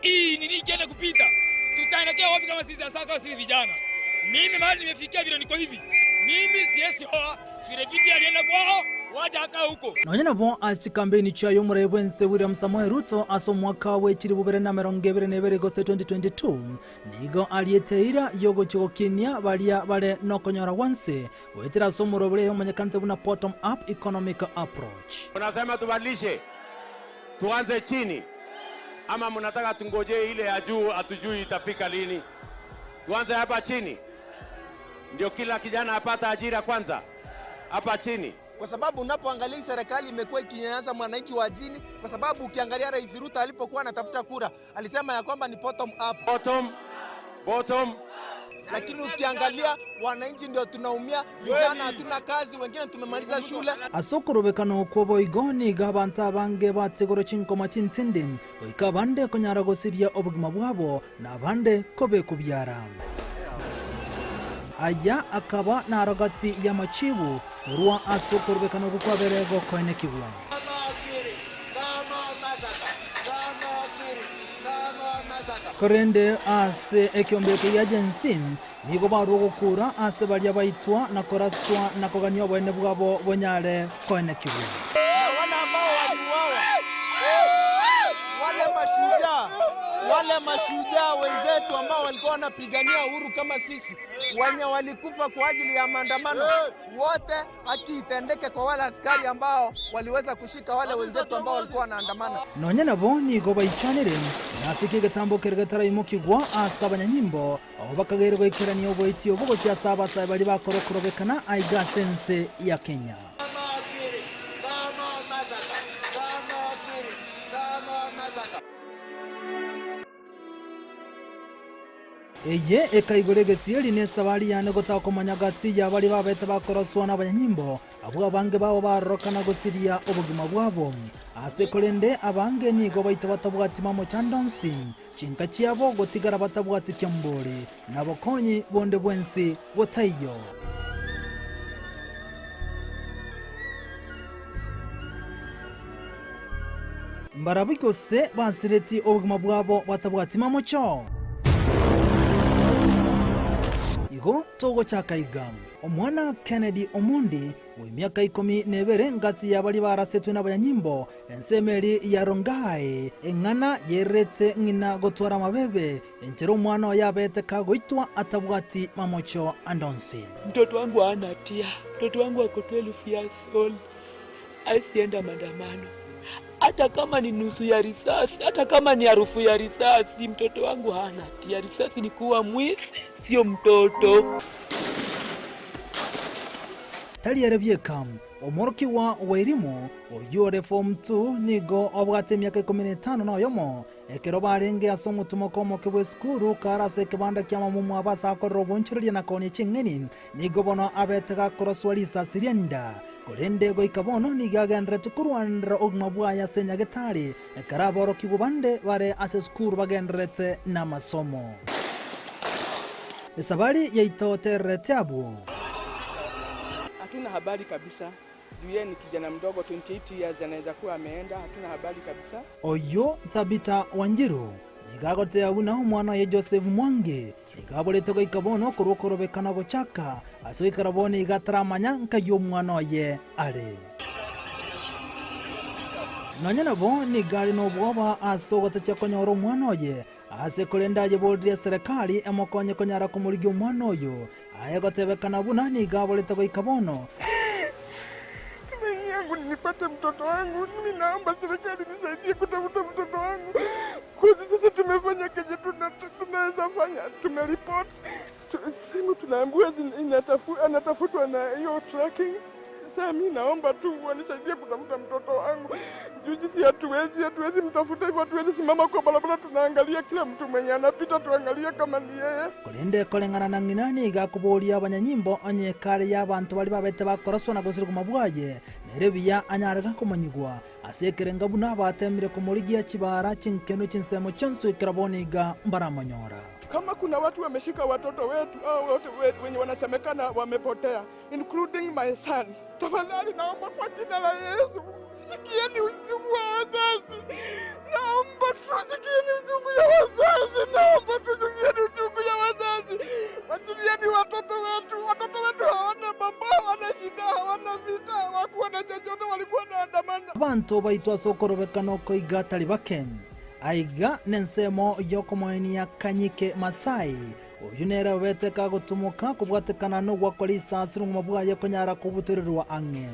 Hii nini ikienda kupita, tutaelekea wapi kama sisi hasa kama sisi vijana? Mimi mahali nimefikia vile niko hivi, mimi siwezi oa. Vile bibi alienda kwao, wacha akaa huko. Nonya nabo ase chikampeini chiaye omorai bw'ense William Samoei Ruto ase omwaka bwe chilifu bibere na emerongo ebere na ebere gose 2022, nigo ariete eira y'ogochia gokinia baria bare nokonyora gwanse goetera ase omoroberi omonyekanete buna Bottom Up Economic Approach. Unasema tubadilishe, tuanze chini ama mnataka tungojee ile ya juu? Hatujui itafika lini. Tuanze hapa chini, ndio kila kijana apata ajira kwanza hapa chini. Kwa sababu unapoangalia hii serikali imekuwa ikinyanyasa mwananchi wa chini, kwa sababu ukiangalia Rais Ruto alipokuwa anatafuta kura alisema ya kwamba ni bottom up. Bottom, bottom. Lakini ukiangalia wananchi ndio tunaumia, vijana hatuna kazi, wengine tumemaliza shule. Ase okorobekana okwo boigo nigo abanto abange batigorwe chinkoma chintindi, goika abande konyara gosiria obogima bwabo, na abande kobekubiara. Aya akaba naro gati y'amachibu korwa ase okorobekana okwo kwabere gokoenekigwa. Korende ase ekeombe eke gia Gen Z nigo barua gokura ase baria baitwa na koraswa na kogania oboene bwabo bonyare koenekigwa. Wale ambao waliuawa, wale mashujaa, wale mashujaa wenzetu ambao walikuwa wanapigania uhuru kama sisi, wenye walikufa kwa ajili ya maandamano, wote haki itendeke kwa wale askari ambao waliweza kushika wale wenzetu ambao walikuwa wanaandamana. Nonya nabo nigo baichanire, nase ki egetambo keria getaraimokigwa ase abanyanyimbo, abwo bakageire goikerania oboiti obwo gochia ase abasae baria bakora okorobekana aiga ase ense ya Kenya. Eye ekaigora egesieri na esabari yane gotaka komanya gati ya baria babete bakoroswa nabanyanyimbo, abwo abange babo barorokana gosiria obogima bwabo. Ase korende abange nigo baito batabwati mamochando onsi, chinka chiabo gotigara batabwati kiambori, na bokonyi bonde bwensi botaiyo. Mbarabwo gose basiretie obogima bwabo batabwati mamocho? Igo togochaka iga, Omwana Kennedy Omondi, bw'emiaka ikomi na ebere ngati ya baria barasetwe nabanyanyimbo, ensemo eria ya Rongai, eng'ana yererete ng'ina gotwara amabebe, enchera omwana oye abete kagoitwa atabwati mamocho ande onsi. Mtoto wangu hana hatia, mtoto wangu ako 12 years old, hawezi enda maandamano hata kama ni nusu ya risasi, hata kama ni harufu ya risasi. Mtoto wangu hana hatia, risasi ni kuwa mwizi, sio mtoto. Tari ere bieka, omworokigwa bw'erimo, oyio ore form two, nigo obwate emiaka ikomi na etano na oyomo, Ekero barenge ase omotumoko omoke bw'esukuru, kare ase ekebanda ki'amamumwa abo ase akorera obonchoreria na koonia ching'eni, nigo bono abete gakoroswa risasi ri'enda. Korende goika bono nigo agendererete korwanera obogima bwaye ase nyagetari, ekero aborokigwa bande bare ase esukuru bagendererete namasomo. Esabari yaito tererete abwo. Hatuna habari kabisa juu yeye ni kijana mdogo 28 years anaweza kuwa ameenda, hatuna habari kabisa. Oyio Thabita Wanjiru nigo agoteeba buna omwana oye Joseph Mwangi nigo aborete goika bono korwa okorobekana gochaka ase goikera bono iga ataramanya nkai omwana oye are. Nonya nabo nigo are nobwoba ase ogotachia konyora omwana oye ase korende ayeborire eserekari emokonye konyara komorigia omwana oyo aye gotebekana buna nigo aborete goika bono. Tumaini yangu ni nipate mtoto wangu. Mimi naomba serikali nisaidie kutafuta mtoto wangu. Kwa sasa tumefanya kenye tunaweza fanya, tumeripoti simu, tunaambiwa anatafutwa na hiyo tracking. Sasa mimi naomba tu wanisaidie kutafuta mtoto wangu. Juu sisi hatuwezi mtafuta hivyo, hatuwezi simama kwa barabara tunaangalia kila mtu mwenye anapita tuangalie kama ni yeye. Korende koreng'ana na ng'ina nigo akoboria abanyanyimbo onye ekare y'abanto baria babete bakoroswa na gosirigwa mabwaye, nere buya anyare komanyigwa ase ekerenga buna bateemire komorigia chibara chinkenu chinsemo chionsi goikera bono iga mbaramonyora. Kama kuna watu wameshika watoto wetu au wote wenye wanasemekana wamepotea including my son, tafadhali naomba kwa jina la Yesu sikieni uchungu wa wazazi, naomba tusikieni uchungu ya wazazi, naomba tusikieni uchungu ya wazazi, wachilieni watoto wetu. Watoto wetu hawana mambo, hawana shida, hawana vita, hawakuwa na chochote, walikuwa wanaandamana. Abanto baito ase okorobekana oko iga tari bake. Aiga nensemo y'okomoenia Kanyike Masai, oyio nere obete kagotumoka kobwatekana nogwakwa risasi rong'uma bwaye konyara kobutorerwa ang'e.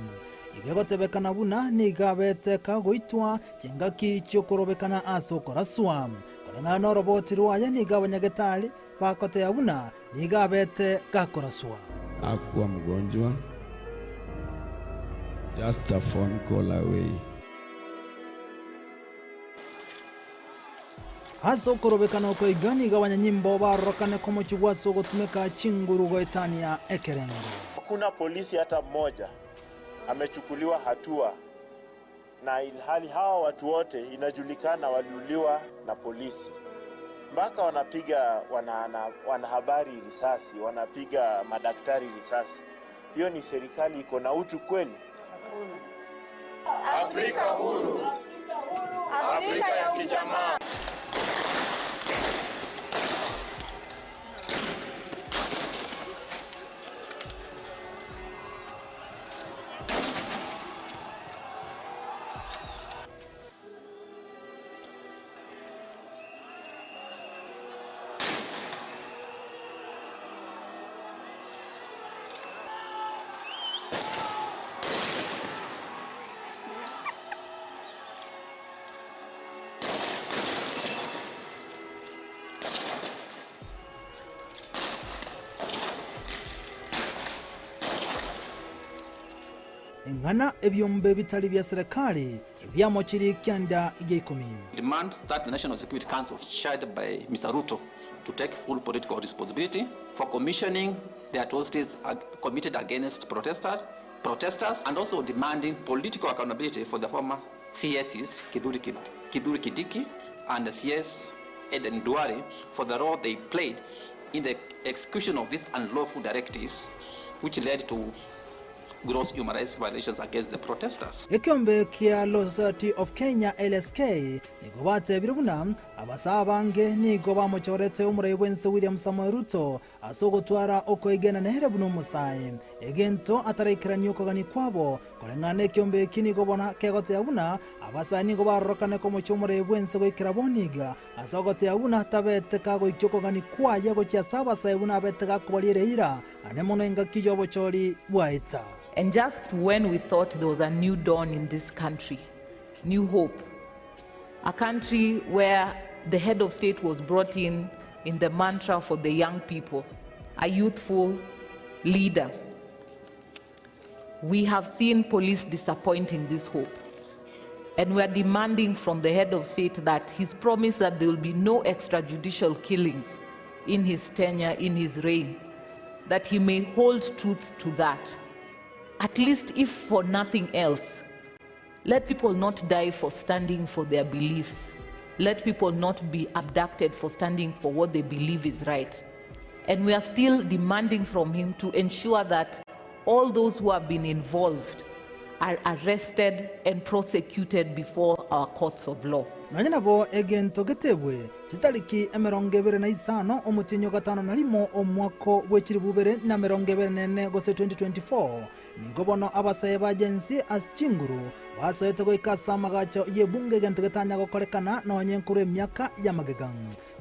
Iga egotebekana buna nigo abete kagoitwa chingaki chi'okorobekana ase okoraswa. Koreng'ana noroboti rwaye nigo abanyagetari bagoteba buna nigo abete gakoraswa. Hakuwa mgonjwa, just a phone call away. Ase okorobekana oko iga nigo abanyanyimbo barorokane komochigwa ase ogotumeka chinguru goetania ekerengo. Hakuna polisi hata mmoja amechukuliwa hatua, na ilhali hawa watu wote inajulikana waliuliwa na polisi. Mpaka wanapiga wanahabari risasi, wanapiga madaktari risasi. Hiyo ni serikali iko na utu kweli? Afrika huru. Afrika ya ujamaa. Eng'ana ebiombe bitari bia serikali biamochirie kianda gia ikomi. Demand that the National Security Council, chaired by Mr. Ruto, to take full political responsibility for commissioning the atrocities committed against protesters, protesters and also demanding political accountability for the former CSs Kithure Kithure Kindiki and CS Eden Duale for the role they played in the execution of these unlawful directives, which led to gross human rights violations against the protesters. Ekeombe kia Law Society of Kenya, LSK, nigo batebire buna abasae abange nigo bamochorete omorai bw'ense William Samoei Ruto ase ogotwara okoegena nere buna omosae, egento ataraikeranie okogania kwabo. Koreng'ana nekeombe eki nigo bono kegoteba buna abasae nigo barorokane komochia omorai bw'ense goikera bono iga, ase ogoteba buna tabete kagoikia okogania kwaye gochia ase abasae buna abete gakobariera eira Ane mono engaki y'obochori bwaetsa. And just when we thought there was a new dawn in this country, new hope, a country where the head of state was brought in in the mantra for the young people, a youthful leader. We have seen police disappointing this hope. And we are demanding from the head of state that his promise that there will be no extrajudicial killings in his tenure, in his reign, that he may hold truth to that. At least if for nothing else, let people not die for standing for their beliefs. Let people not be abducted for standing for what they believe is right. And we are still demanding from him to ensure that all those who have been involved are arrested and prosecuted before our courts of law. Nonya nabo egento getebwe, chitariki 25 omotienyi o gatano na rimo omwaka bwe chilifu ibere na 24 gose 2024, nigo bono abasae ba Gen Z ase chinguru basoete goika ase amagacho y'ebunge egento getanya gokorekana nonye nkorwa emiaka y'amagega.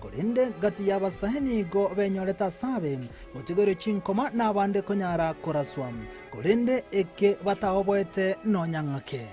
Korende gati y'abasae nigo benyorete asabe, gotigerwa chinkoma na abande konyara koraswa, korende eke bataoboete nonya ng'ake.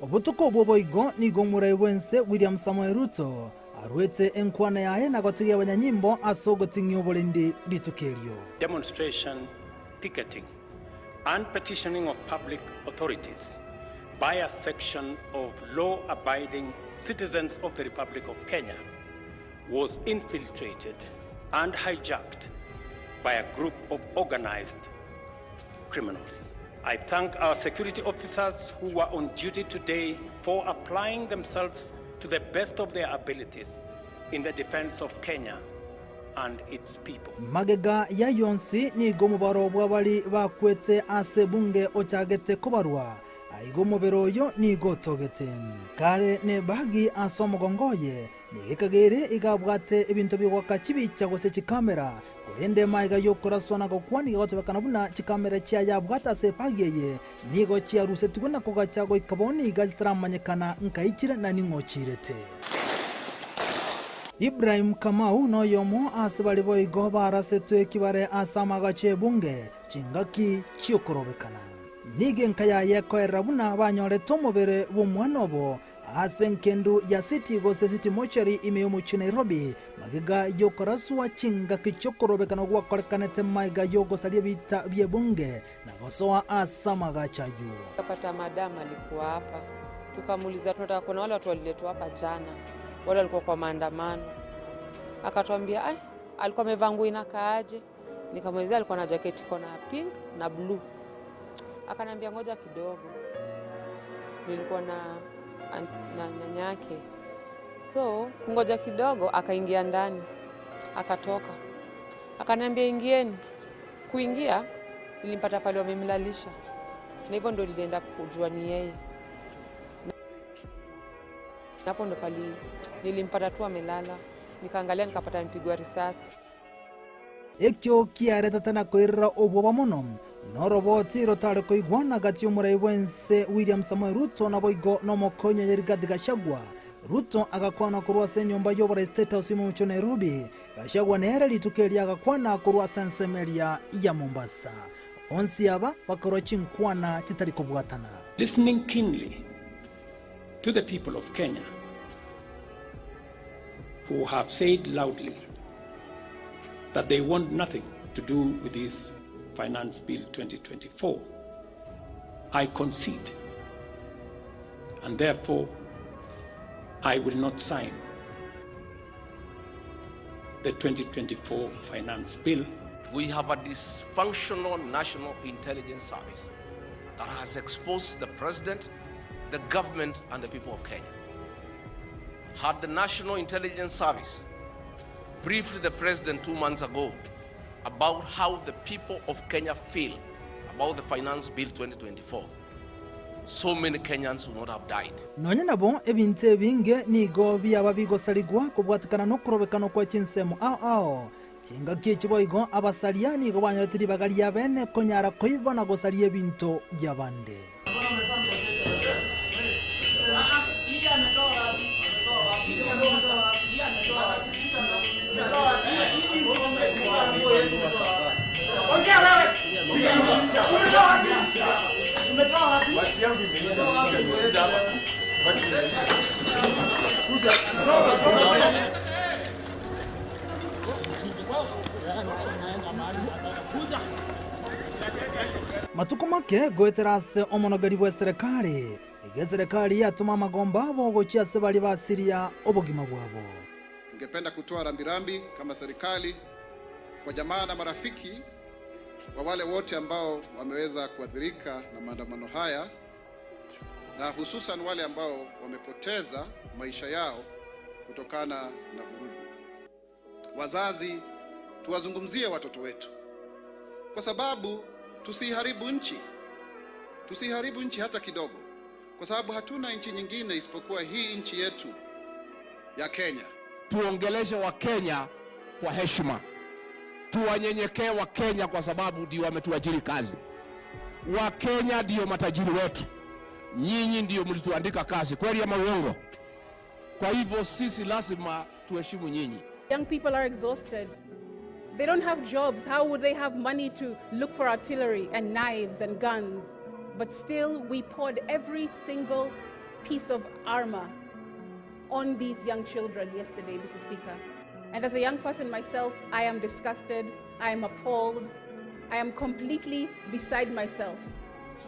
Obotuko obwo boigo nigo omorai bw'ense William Samoei Ruto aruete enkwana yaye na gotigia abanyanyimbo ase ogoting'ia oborendi rituko erio. Demonstration picketing and petitioning of public authorities by a section of law-abiding citizens of the Republic of Kenya was infiltrated and hijacked by a group of organized criminals. I thank our security officers who were on duty today for applying themselves to the best of their abilities in the defense of Kenya and its people. Magega y'ayio onsi nigo omobaro bw'abaria bakwete ase ebunge ochagete kobarwa, aiga omobere oyo nigo otogete. Kare nebagi ase omogongo oye, nigo ekageire iga abwate ebinto bi'ogoaka chibicha gose chikamera, korende magega y'okoraswa na gokwa nigo egotebekana buna chikamera chiaye abwate ase ebagi eye nigo chiarusetigwe na kogacha goika bono iga zitaramanyekana nkaichire na ning'o ochiirete. Ibrahim Kamau noyomo ase baria boigo barasetwe ekibare ase amagacho y'ebunge chingaki chi'okorobekana. Nigo enka yaye ekoerera buna banyorete omobere bw'omwana obo ase enkendu ya City gose City Mortuary ime y'omochie Nairobi magega y'okoraswa chingaki chi'okorobekana gwakorekanete magega y'ogosaria ebiita bi'ebunge na gosoa ase amagacho ayio. Tukapata madam alikuwa hapa, tukamuuliza tunataka kuona wale watu waliletwa hapa jana, wale walikuwa kwa maandamano. Akatuambia ai, alikuwa amevaa nguo inakaaje? Nikamwelezea alikuwa na jacket iko na pink na blue. Akaniambia ngoja kidogo, nilikuwa na, na nyanyake. So kungoja kidogo, akaingia ndani, akatoka, akaniambia ingieni. Kuingia nilimpata pale wamemlalisha, na hivyo ndo nilienda kujua ni yeye. Na hapo ndo pali nilimpata tu amelala, nikaangalia nikapata amepigwa risasi. Ekio kiaretete na koirera obwoba mono, Noroboti rotare koigwana gati y'omorai bw'ense William Samoei Ruto naboigo nomokonyi oye Rigathi Gachagua. Ruto agakwana korwa ase enyomba y'oborai State House y'omochie o Nairobi. Gachagua nere rituko erio agakwana korwa ase ensemo eria ya Mombasa. Bonsi aba bakarua chinkwana chitari kobwatana. Listening keenly to the people of Kenya who have said loudly that they want nothing to do with this Finance Bill 2024, I concede and therefore I will not sign the 2024 Finance Bill. We have a dysfunctional National Intelligence Service that has exposed the president, the government, and the people of Kenya. Had the National Intelligence Service briefed the president 2 months ago about how the people of Kenya feel about the Finance Bill 2024, so many Kenyans would not have died. Nonya nabo, ebinto ebinge nigo biaba bigosarigwa kobwatekana nokorobekana kwa chinsemo ao ao. Chingaki echi boigo abasaria nigo banyorete ribaga riabene konyara koiba na gosaria ebinto bi'abande. Matuko make goetera ase omonogeri bw'eserekari, iga eserekari yatoma amagomba abo gochia ase baria basiria obogima bwabo. Tungependa kutoa rambirambi kama serikali kwa jamaa na marafiki wa wale wote ambao wameweza kuathirika na maandamano haya na hususan wale ambao wamepoteza maisha yao kutokana na vurugu. Wazazi, tuwazungumzie watoto wetu, kwa sababu tusiharibu nchi, tusiharibu nchi hata kidogo, kwa sababu hatuna nchi nyingine isipokuwa hii nchi yetu ya Kenya. Tuongeleshe Wakenya kwa heshima, tuwanyenyekee Wakenya kwa sababu ndio wametuajiri kazi. Wakenya ndio matajiri wetu, nyinyi ndio mlituandika kazi, kweli ama uongo? Kwa hivyo sisi lazima tuheshimu nyinyi. Young people are exhausted. They don't have jobs. How would they have money to look for artillery and knives and guns? But still, we poured every single piece of armor on these young children yesterday, Mr. Speaker. And as a young person myself, I am disgusted, I am appalled, I am completely beside myself.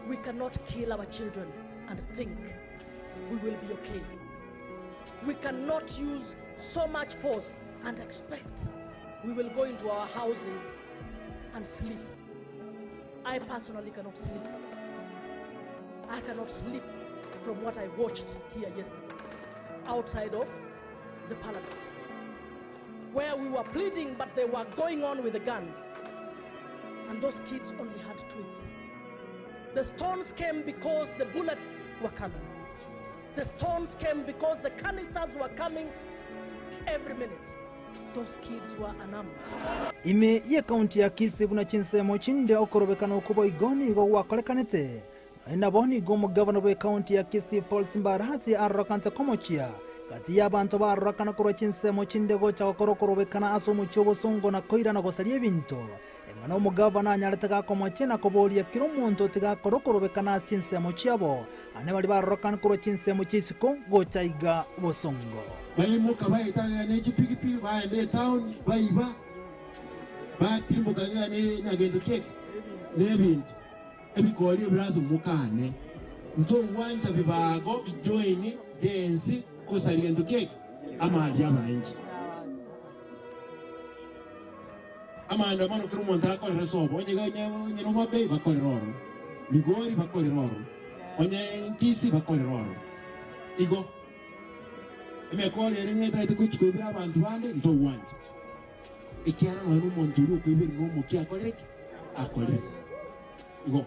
We cannot kill our children and think we will be okay. We cannot use so much force and expect we will go into our houses and sleep. I personally cannot sleep. I cannot sleep from what I watched here yesterday, outside of the parliament, where we were pleading, but they were going on with the guns. And those kids only had twigs. The stones came because the bullets were coming. The stones came because the canisters were coming every minute. Those kids were unarmed. Ime y'ekaunti ya Kisii buna chinsemo chinde okorobekana okwo boigo nigo gwakorekanete. Nonya nabo nigo omogavana bw'ekaunti ya Kisii Paul Simba Arati arorokante komochia gati y'abanto barorokana korwa chinsemo chinde gocha gokora okorobekana ase omochie obosongo na koirana gosaria ebinto. Eng'ana omogavana anyarete gakomochia na koboria kera omonto tigakora okorobekana ase chinsemo chiabo ane baria barorokana korwa chinsemo chia isiko gocha iga bosongo. Baimoka baetang'ana ne chipikipiki baenda etown baiba batirimboka ng'a ne na gento ki eke na ebinto ebikori ebi lazima mokane ntogwancha bibago bijoin jensi kosaria gento ki eke amari abananchi amaandamano kera omonto akorera sobo onye onye onye Homa Bay bakorera oro Migori bakorera oro onye Kisii bakorera oro igo emekoro ere ng'etaete gochia koibera abanto bande ntogwancha ekiara nonya na omonto oria okoibera na omokia akorire ki akorire igo.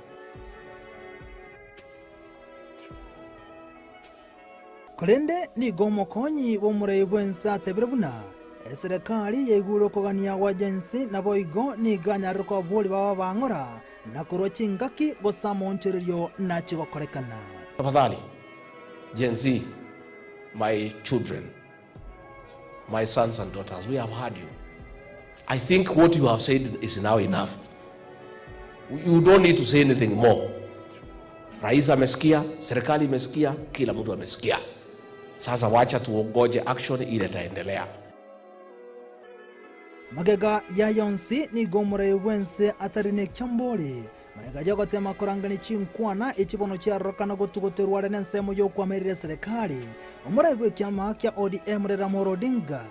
Korende nigo omokonyi bw'omorai bw'ense atebire buna Eserekari yaigure okogania gwa Gen-Z naboigo nigo anyarire kobaboria babe abang'ora na korwa chingaki gose amaonchorerio nachie gokorekana. Tafadhali, Gen Z, my children, my sons and daughters, we have heard you. I think what you have said is now enough. You don't need to say anything more. Rais amesikia, serikali imesikia, kila mtu amesikia. Sasa wacha tuongoje action ile itaendelea. Magega y'aya onsi nigo omorai bw'ense atari nekiambori, magega y'ogotema korangania chinkwana echi bono chiarorokana gotugoterwa are nensemo y'okwamerera eserekari. Omorai bw'ekiama kia ODM Raila Amolo Odinga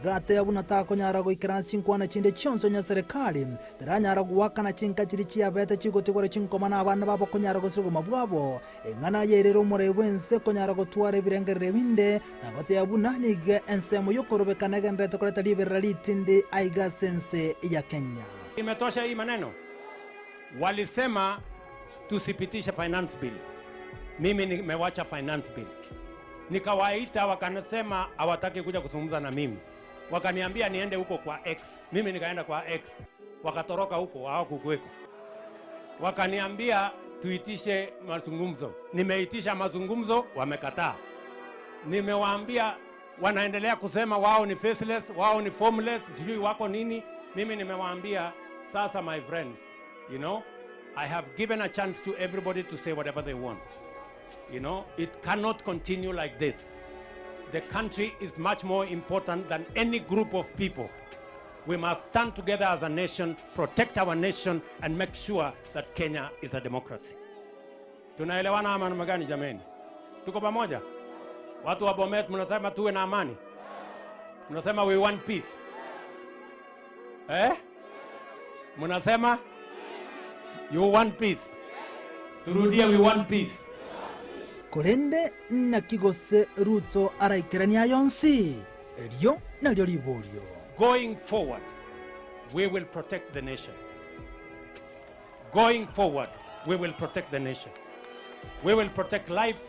nigo ateba buna takonyara goikerana chinkwana chinde chionsi onye eserekari teranyara goakana chinka chiria chiabete chigotigwa chinkoma na abana babo konyara gosiria obogima bwabo. Eng'ana yairire omorai bw'ense konyara gotwara ebirengererio ebinde, na goteba buna nigo ensemo y'okorobekana egendererete koreta riberera ritindi aiga ase ense ya Kenya. Imetosha hii maneno? Walisema tusipitishe finance bill. Mimi nimewacha finance bill. Nikawaita wakasema hawataki kuja kuzungumza na mimi. Wakaniambia niende huko kwa X. Mimi nikaenda kwa X. Wakatoroka huko, hawakukuweko. Wakaniambia tuitishe mazungumzo. Nimeitisha mazungumzo, wamekataa. Nimewaambia wanaendelea kusema wao ni faceless, wao ni formless, sijui wako nini. Mimi nimewaambia sasa, my friends, you know, I have given a chance to everybody to say whatever they want. You know, it cannot continue like this. The country is much more important than any group of people. We must stand together as a nation, protect our nation, and make sure that Kenya is a democracy. Tunaelewana ama namna gani jameni? Tuko pamoja? Watu wa Bomet mnasema tuwe na amani? Mnasema we want peace? Eh? Mnasema you want peace? Turudie we want peace. Korende naki gose Ruto araikeranie aya onsi? Erio nario riborio. Going forward, we will protect the nation. Going forward, we will protect the nation. We will protect life.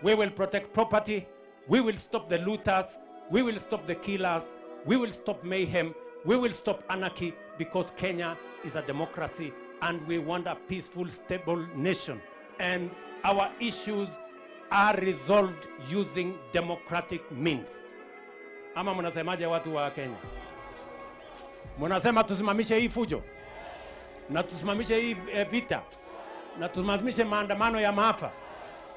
We will protect property. We will stop the looters. We will stop the killers. We will stop mayhem. We will stop anarchy because Kenya is a democracy and we want a peaceful, stable nation. And our issues are resolved using democratic means. Ama mnasemaje watu wa Kenya? Mnasema tusimamishe hii fujo na tusimamishe hii eh, vita na tusimamishe maandamano ya maafa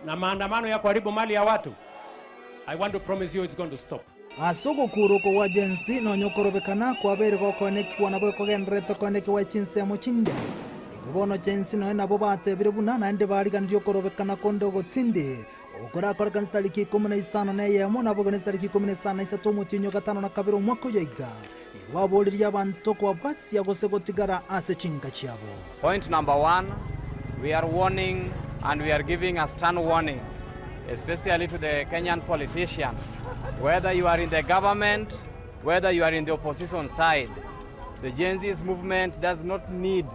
na maandamano ya kuharibu mali ya watu. I want to promise you it's going to stop. Ase ogokuurokwa gwa Gen Z nonya okorobekana kwabeire gokoenekigwa nabo ekogendererete koenekigwa chinsemo chinde. Igo bono Gen Z nonya nabo batebire buna naende bariganirie okorobekana konde ogotindi okorakorekane chitariki ikomi na isano na eyemo naboigo ne chitariki ikomi na isano na isato omotienyi o gatano na kabere omwaka oyo iga. Nigo baboririe abanto kobabwatisia gose gotigara ase chinka chiabo. Point number one, we are warning and we are giving a stern warning, especially to the Kenyan politicians, whether you are in the government, whether you are in the opposition side, the Gen Z's movement does not need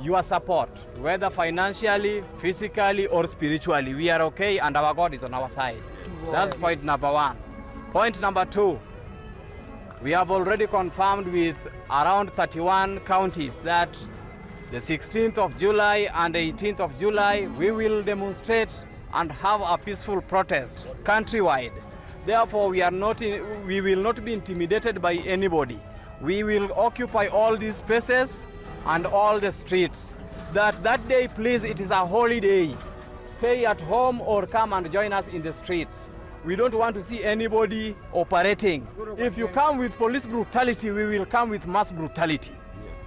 your support, whether financially, physically, or spiritually. We are okay and our God is on our side. That's point number one. Point number two, we have already confirmed with around 31 counties that the 16th of July and 18th of July, we will demonstrate and have a peaceful protest countrywide. Therefore, we, are not in, we will not be intimidated by anybody. We will occupy all these spaces and all the streets. That that day, please, it is a holiday. Stay at home or come and join us in the streets. We don't want to see anybody operating. If you come with police brutality, we will come with mass brutality.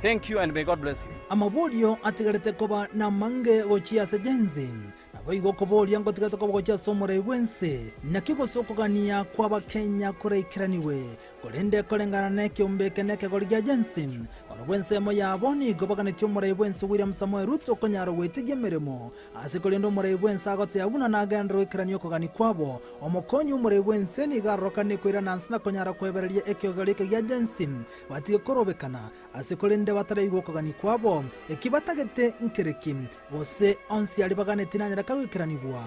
Thank you and may God bless you. Amaborio atigarete koba namange gochia ase Gen Z, naboigo okoboria ngotigarete koba gochia ase omorai bw'ense, naki gose okogania kw'Abakenya koraikeraniwe, korende koreng'ana nekeombe eke nekegori gia Gen Z, barabwo ensemo yabo nigo baganetie omorai bw'ense William Samoei Ruto okonyara gwetigia emeremo Ase korende omorai bw'ense agoteeba buna nagenderere goikerania okogania kwabo, omokonyi omorai bw'ense nigo arorokane koirana nse na konyara koebereria ekeogerio eke gia Jensi, batige korobekana, ase korende bataraigwa okogania kwabo, eki batagete nkereki, gose onsi aria baganetie nanyare kagoikeranigwa.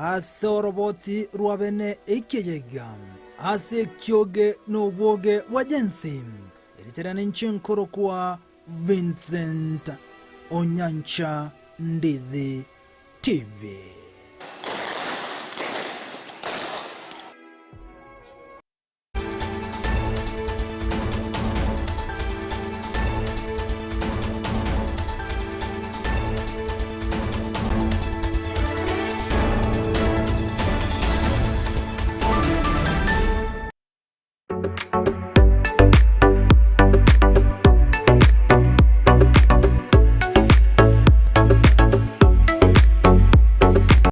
Ase oroboti rwa bene ekiya iga. Ase ekioge na obwoge bwa Jensi, erieta ninche nkorokwa Vincent Onyancha Ndizi TV.